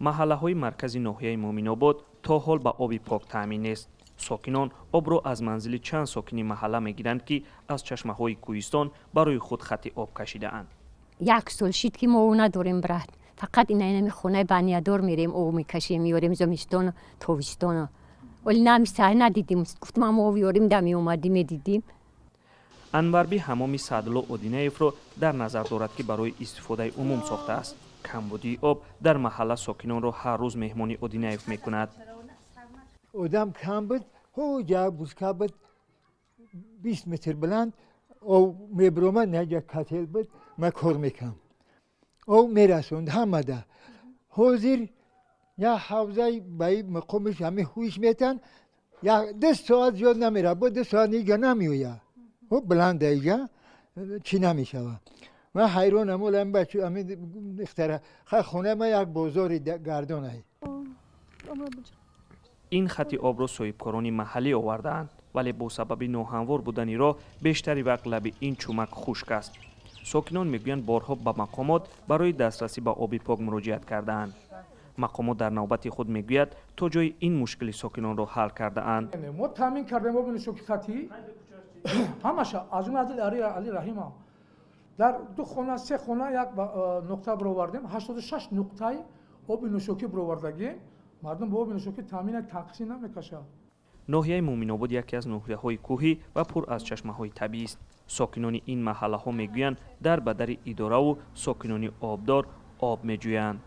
Маҳаллаҳои маркази ноҳияи Муъминобод то ҳол ба оби пок таъмин нест. Сокинон обро аз манзили чанд сокини маҳалла мегиранд, ки аз чашмаҳои кӯҳистон барои худ хати об кашидаанд. Як сол шид, ки мо об надорем, брат. Фақат инами хонаи баниядор мерем, об мекашем, меорем зимистону тобистону. Вале намисай надидим. Гуфтам, ам об ёрим да меомадим, медидим. Анварби ҳамоми Саъдулло Одинаевро дар назар дорад, ки барои истифодаи умум сохтааст. Камбудии об дар маҳалла сокинонро ҳар рӯз меҳмони Одинаев мекунад. Одам кам буд, ҳоҷа бузка буд, 20 метр баланд об мебиромад. Наҷа котёл буд, ман кор мекардам, об мерасонд ҳамада. Ҳозир як ҳавзаи ба мақомиш ҳами ҳуиш метан, 2 соат зиёд намера, бо 2 соат иҷа намеояд. Баланда, иҷа чӣ намешавад. Ман ҳайронам, олам бача ами ихтара хонаи ман як бозори гардонай. Ин хати обро соҳибкорони маҳаллӣ овардаанд, вале бо сабаби ноҳамвор будани роҳ бештари вақт лаби ин чумак хушк аст. Сокинон мегӯянд, борҳо ба мақомот барои дастрасӣ ба оби пок муроҷиат кардаанд. Мақомот дар навбати худ мегӯяд, то ҷои ин мушкили сокинонро ҳал кардаанд. Мо таъмин кардем оби нӯшоки хатӣ ҳамаша, аз ҷумла Али Раҳимов. Дар ду хона, се хона як нуқта бировардем, 86 нуқтаи оби нӯшокӣ бировардагем. Мардум бо оби нӯшокӣ таъмина, танқисӣ намекашад. Ноҳияи Муъминобод яке аз ноҳияҳои кӯҳӣ ва пур аз чашмаҳои табиист. Сокинони ин маҳаллаҳо мегӯянд, дар ба дари идораву сокинони обдор об меҷӯянд.